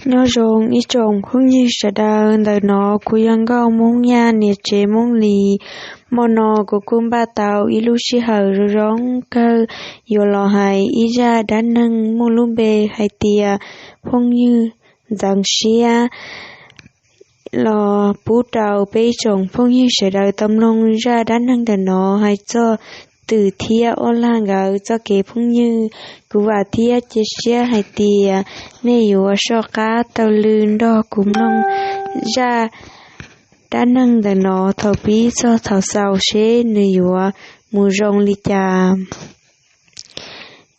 Nyob zoo ib tsoom phooj ywg sawv daws, ntawm no kuv yog Nkauj Hmoob Nyaj niam tsev Hmoob Lis. Hmo no kuv kuj npaj tau ib lub sij hawm zoo zoo kawg yuav los hais ib zaj dab neeg muaj lub npe hais tias phooj ywg ntxeev siab los pub rau peb ib tsoom phooj ywg sawv daws tau mloog. Zaj dab neeg ntawm no hais txog Twm thiab Ob Lag nkawd txoj kev phooj ywg. Kuv vam thiab cia siab hais tias nej yuav soj qab taug lw nrog kuv mloog zaj dab neeg ntawm no thaum pib txog thaum xaus seb nws yuav mus zoo li cas.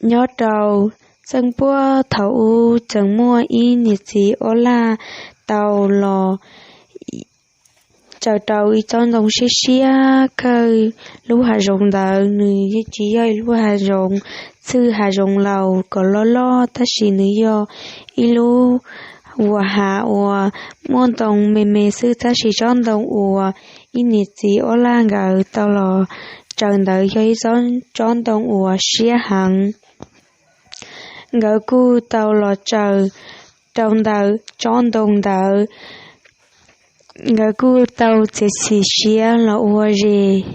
Nyob rau txheej puag thaum ub tseem muaj ib niam txiv Ob Lag tau los tsaws rau ib tsob ntoo siab siab kawg. Lub hav zoov ntawd nws yeej tsis yog ib lub hav zoov txhwj hav zoov laus kom loj loj, tab sis nws yog ib lub vuas hav uas muaj ntoo me me xwb, tab sis tsob ntoo uas ib niam txiv Ob Lag nkawd tau los tsaws ntawd yog ib tsob ntoo uas siab heev. Nkawd kuj tau los tsaws rau ntawm tsob ntoo ntawd. Nkawd kuj tau txiav txim siab los ua zes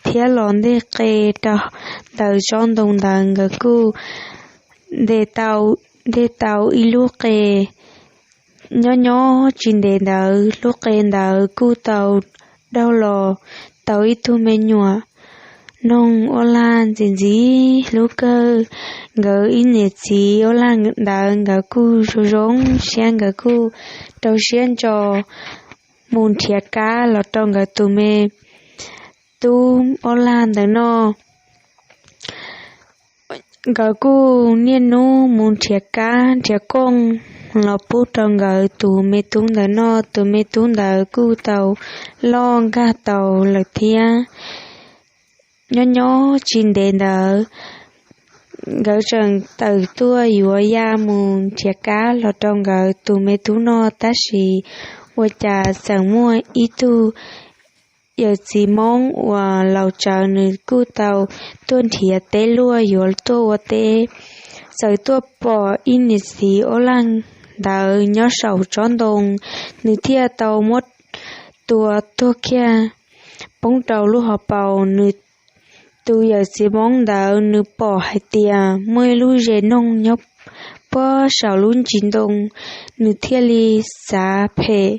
thiab los nteg qe rau ntawm tsob ntoo ntawd. Nkawd kuj nte tau, nte tau ib lub qe. Nyob nyob tsis ntev ntawd lub qe ntawd kuj tau daug los tau ib tug me nyuam noog Ob Lag ntxim ntxim hlub kawg. Nkawd ib niam txiv Ob Lag ntawd nkawd kuj zoo zoo siab, nkawd kuj rau siab ntso mus nrhiav kab los rau nkawd tus me tub Ob Lag ntawd noj. Nkawd kuj niaj hnub mus nrhiav kab nrhiav kooj los pub rau nkawd tus me tub ntawd noj. Tus me tub ntawd kuj tau loj nkag tau lawm thiab. Nyob nyob tsis ntev ntawd nkawd tseem tawm tuaj yuav ya mus nrhiav kab los rau nkawd tus me tub noj, tab sis ua cas txawm muaj ib tug yawm txiv Hmoob uas laus tsawv, nws kuj tau tuaj nrhiav teb luaj yuav tuaj ua teb. Txawm tuaj pom ib niam txiv Ob Lag ntawd nyob saum tsob ntoo, nws thiaj tau muab tua tuag kiag poob rau lub hauv paus. Nws tus yawm txiv Hmoob ntawd nws pom hais tias muaj ib lub zes noog nyob puag saum lub ntsis ntoo, nws thiaj li xav phem,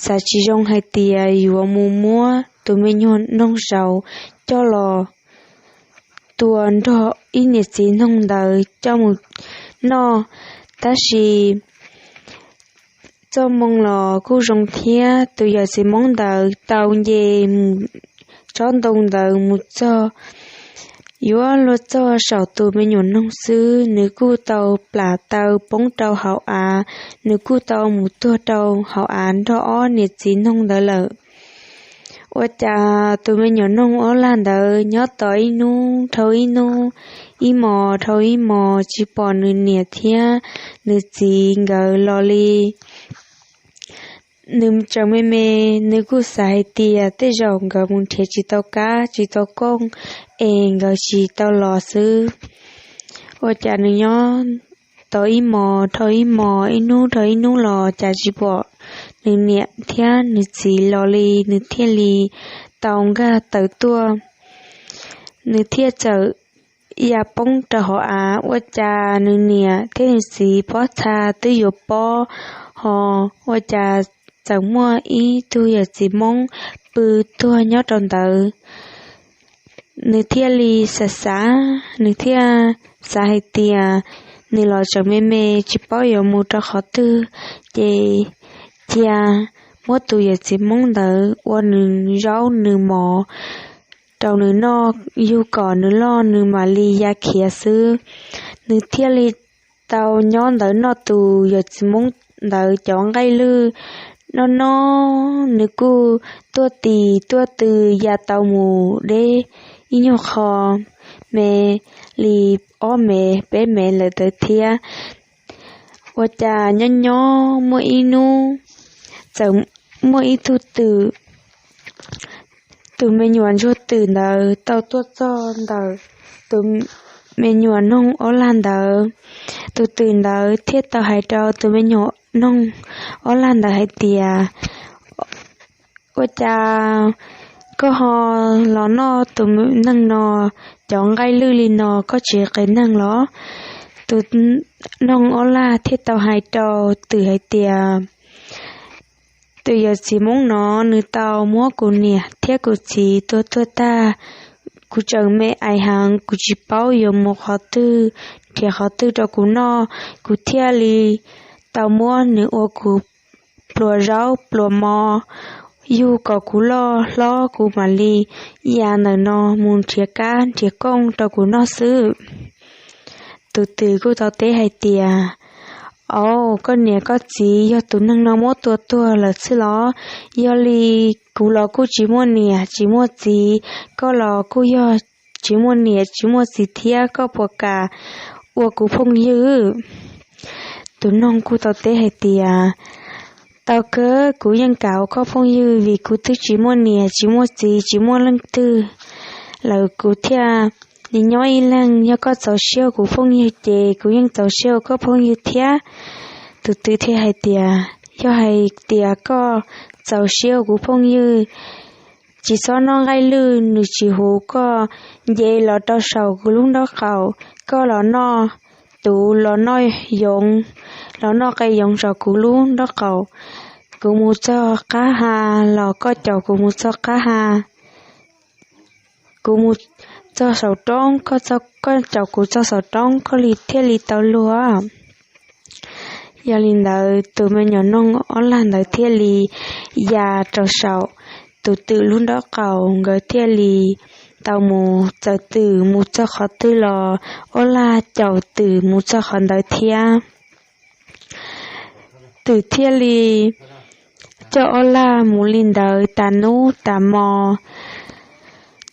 xav tsis zoo hais tias yuav mus muab tus me nyuam noog saud coj los tua nrog ib niam txiv noog ntawd coj mus noj. Tab sis txoj moo los kuj zoo thiab, tus yawm txiv Hmoob ntawd tau nce mus tsob ntoo ntawd mus txog, yuav luag txog saum tus me nyuam noog xwb, nws kuj tau plam taw poob rau hauv av, nws kuj tau mus tuag rau hauv av nrog ob niam txiv noog ntawd lawm. Ua cas tus me nyuam noog Ob Lag ntawd nyob tos ib hnub dhau ib hnub, ib hmos dhau ib hmos tsis pom nws niam thiab nws txiv nkawd los li. Nws tseem me me, nws kuj xav hais tias tej zaum nkawd mus nrhiav tsis tau kab tsis tau kooj es nkawd tsis tau los xwb. Ua cas nws nyob tau ib hmos dhau ib hmos, ib hnub dhau ib hnub los cas tsis pom nws niam thiab nws txiv los li, nws thiaj li tau nkag tawm tuaj. Nws thiaj txawm ya poob rau hauv av, ua cas nws niam thiab nws txiv pob txha twb yuav pob ho, ua cas txawm muaj ib tug yawm txiv Hmoob pw tuag nyob rau ntawd. Nws thiaj li xav xav, nws thiaj xav hais tias nws los tseem me me tsis paub yuav mus rau qhov twg, ces cia muab tus yawm txiv Hmoob ntawd ua nws zaub nws mov rau nws noj, yug kom nws loj nws mam li ya khiav xwb. Nws thiaj li tau nyob ntawd noj tus yawm txiv Hmoob ntawd cov nqaij lwj. Noj noj nws kuj tuaj tis tuaj tw ya tau mus deb ib nyuag qho me li ob mev peb mev lawm ntawd thiab. Ua cas nyob nyob muaj ib hnub txawm muaj ib tug twm, tus me nyuam ntsuag twm ntawd tau tuaj txog ntawm tus me nyuam noog Ob Lag ntawd. Tus twm ntawd thiaj tau hais rau tus me nyuam noog ob laj ntawd hais tias, Ua cas koj ho los noj tus neeg no cov nqaij lwj li no, koj tsis qias neeg los? Tus noog ob laj thiaj tau hais rau twm hais tias, Tus yawm txiv Hmoob no nws tau muab kuv niam thiab kuv txiv tua tuag tag. Kuv tseem me ais heev, kuv tsis paub yuav mus qhov twg, nrhiav qhov twg rau kuv noj, kuv thiaj li tau muab nws ua kuv pluas zaub pluas mov, yug kom kuv loj hlob kuv mam li ya ntawm no mus nrhiav kab nrhiav kooj rau kuv noj xwb. Tus twm kuj tau teb hais tias, Au, koj niam koj txiv yog tus neeg no muab tua tuag lawm xwb los? Yog li kuv los kuj tsis muaj niam tsis muaj txiv, koj los kuj yog tsis muaj niam tsis muaj txiv thiab, koj puas kam ua kuv phooj ywg? Tus noog kuj tau teb hais tias, Tau kawg, kuv yeej kam ua koj phooj ywg vim kuv twb tsis muaj niam tsis muaj txiv tsis muaj leej twg lawm, kuv thiaj li nyob ib leeg. Yog koj txaus siab ua kuv phooj ywg ces kuv yeej txaus siab ua koj phooj ywg thiab. Tus twm thiaj hais tias, Yog hais tias koj txaus siab ua kuv phooj ywg, tsis txhob noj nqaij lwj, nws tsis huv, koj nce los rau saum kuv lub nraub qaum, koj los noj tuv, los noj yoov, los noj qe yoov saum kuv lub nraub qaum. Kuv mus txog qab ha los koj caum kuv mus txog qab ha. Kuv mus txog saum roob, koj caum kuv txog saum roob, koj li thiaj li tau luag. Yog li ntawd, tus me nyuam noog ob laj ntawd thiaj li ya rau saum tus twm lub nraub qaum, nkawd thiaj li tau mus txawm twm mus txog qhov twg los ob laj caum twm mus txog qhov ntawd thiab. Twm thiaj li coj ob laj mus li ntawd tas hnub tas hmo.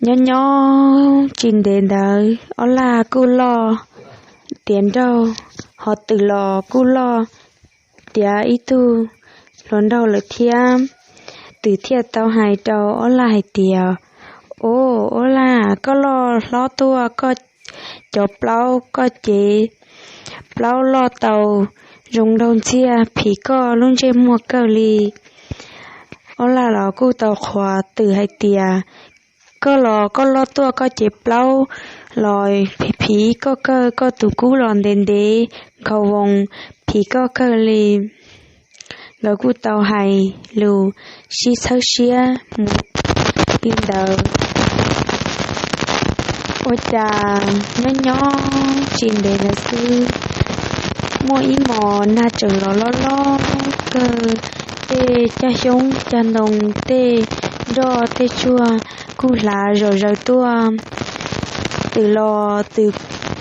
Nyob nyob tsis ntev ntawd ob laj kuj loj tiav nraug, ho twm los kuj loj tiav ib tug hluas nraug lawm thiab. Twm thiaj tau hais rau ob laj hais tias, Au, ob laj, koj loj hlob tuaj, koj cov plaub, koj cev plaub loj tau zoo nraug ntxiag, phim koj lub ntsej muag kawg li. Ob laj los kuj tau qhuas twm hais tias, Koj los koj loj tuaj, koj cev plaub los phim koj kawg, koj tus kub los ntev ntev nkhaus voos, phim koj kawg li. Nkawd kuj tau hais lus sib txhawb siab mus li ntawd. Ua cas nyob nyob tsis ntev ntawd xwb, muaj ib hmos nag tseem los loj loj kawg, tej caj xyoob cag ntoo, tej nroj tej tsuag kuj hlav zom zaws tuaj. Twm los twm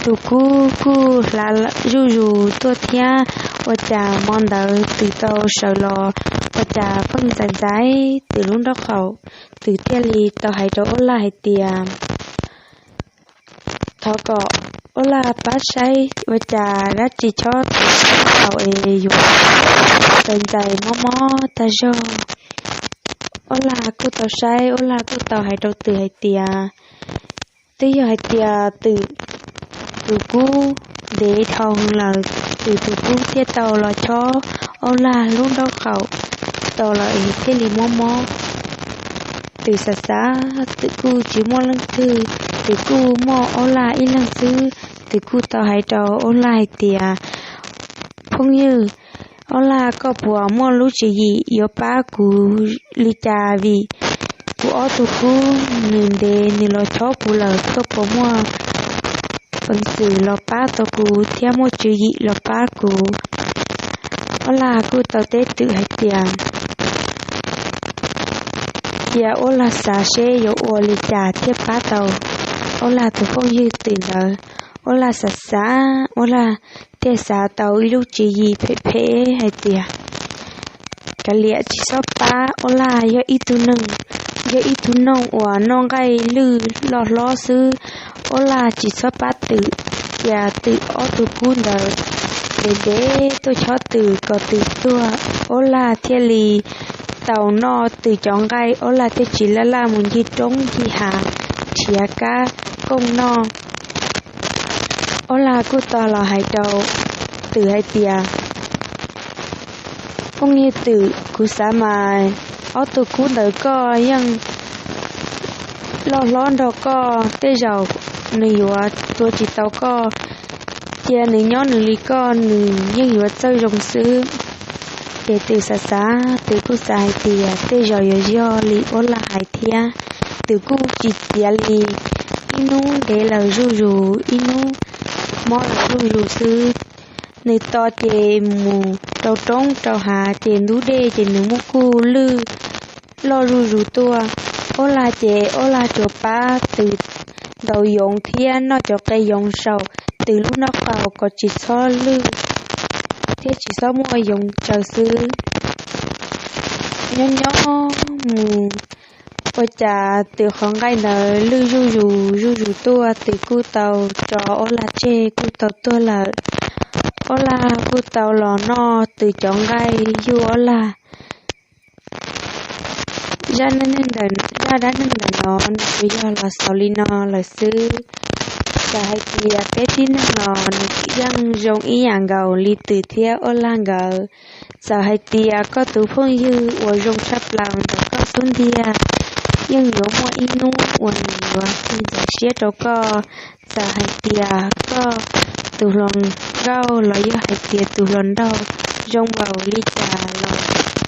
tus kub kuj hlav zuj zus tuaj thiab. Ua cas hmo ntawd twm tau sawv los, ua cas pheej ntxais ntxais twm lub nraub qaum. Twm thiaj li tau hais rau ob laj hais tias, Thov kom ob laj pab saib ua cas dab tsi chob twm lub nraub qaum es yuav ntxais ntxais mob mob tag zog. Ob laj kuj tau saib, ob laj kuj tau hais rau twm hais tias, Twb yog hais tias twm tus kub ntev dhau lawm, twm tus kub thiaj tau los chob ob laj lub nraub qaum tau los es thiaj li mob mob. Twm xav xav, twm kuj tsis muaj leej twg, twm kuj muaj ob laj ib leeg xwb. Twm kuj tau hais rau ob laj hais tias, Phooj ywg, ob laj, koj puas muaj lub tswv yim yuav pab kuv li cas? Vim kuv ob tug kub nws ntev nws los chob kuv lawm, koj puas muaj peev xwm los pab tau kuv thiab muaj tswv yim los pab kuv? Ob laj kuj tau teb twm hais tias, Cia ob laj xav seb yuav ua li cas thiaj pab tau ob laj tus phooj ywg twm ntawd. Ob laj xav xav, ob laj thiaj xav tau ib lub tswv yim phem phem hais tias, Kav liam, tsis txhob pab ob laj, yog ib tug neeg, yog ib tug noog uas noj nqaij lwj loj hlob xwb. Ob laj tsis txhob pab twm, cia twm ob tug kub ntawd ntev ntev tuaj chob twm kom twm tuag, ob laj thiaj li tau noj twm cov nqaij, ob laj thiaj tsis laj laj mus ncig roob ncig hav nrhiav kab kooj noj. Ob laj kuj tau los hais rau twm hais tias, Phooj ywg Twm, kuv xav mas ob tug kub ntawd koj yeej loj hlob nrog koj, tej zaum nws yuav tua tsis tau koj. Cia nws nyob nws li koj, nws yeej yuav txawj zoo xwb. Ces Twm xav xav, Twm kuj xav hais tias tej zaum yuav yog li Ob Laj hais thiab. Twm kuj tsis txiav li, ib hnub ntev lawm zuj zus, ib hnub mob lawm zuj zus xwb. Nws tos ces mus rau roob rau hav ces ntub dej ces nws muab kuj lwj loj zuj zus tuaj. Ob Laj ces Ob Laj tsuas pab Twm ntaus yoov thiab noj cov qe yoov saum Twm lub nraub qaum kom tsis txhob lwj thiab tsis txhob muaj yoov tsaws xwb. Nyob nyob mus ua cas Twm qhov nqaij ntawd lwj zuj zus zuj zus tuaj, Twm kuj tau tso Ob Laj tseg kuj tau tuag lawm. Ob Laj kuj tau los noj Twm cov nqaij yug Ob Laj. Zaj neeg, zaj dab neeg ntawm no nws tsuas yog los xaus li no lawm xwb. Txawm hais tias peb tib neeg los nws yeej zoo ib yam nkaus li Twm thiab Ob Laj nkawd. Txawm hais tias koj tus phooj ywg uas zoo tshaj plaws ntawm koj xub ntiag yeej yuav muaj ib hnub uas nws yuav tsis ntxeev siab rau koj. Txawm hais tias koj tus hluas nkauj los yog hais tias tus hluas nraug zoo npaum li cas los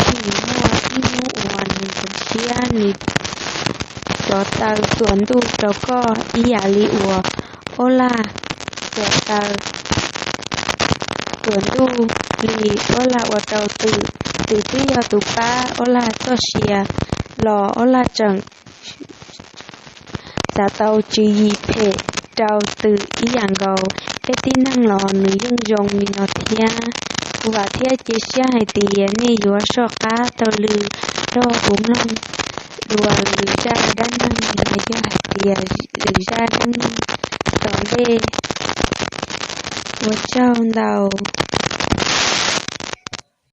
yeej yuav muaj ib hnub uas nws ntxeev siab, nws rov taw tuam ntuj rau koj ib yam li uas Ob Laj txawm taw tuam ntuj li Ob Laj ua rau Twm. Twm twb yog tus pab Ob Laj txoj sia los Ob Laj tseem xav tau tswv yim phem rau Twm ib yam nkaus. Peb tib neeg los nws yeej zoo li no thiab. Kuv vam thiab cia siab hais tias nej yuav soj qab taug lw nrog kuv mloog dua lwm zaj dab neeg los yog hais tias lwm zaj dab neeg tom ntej. Ua tsaug ntau.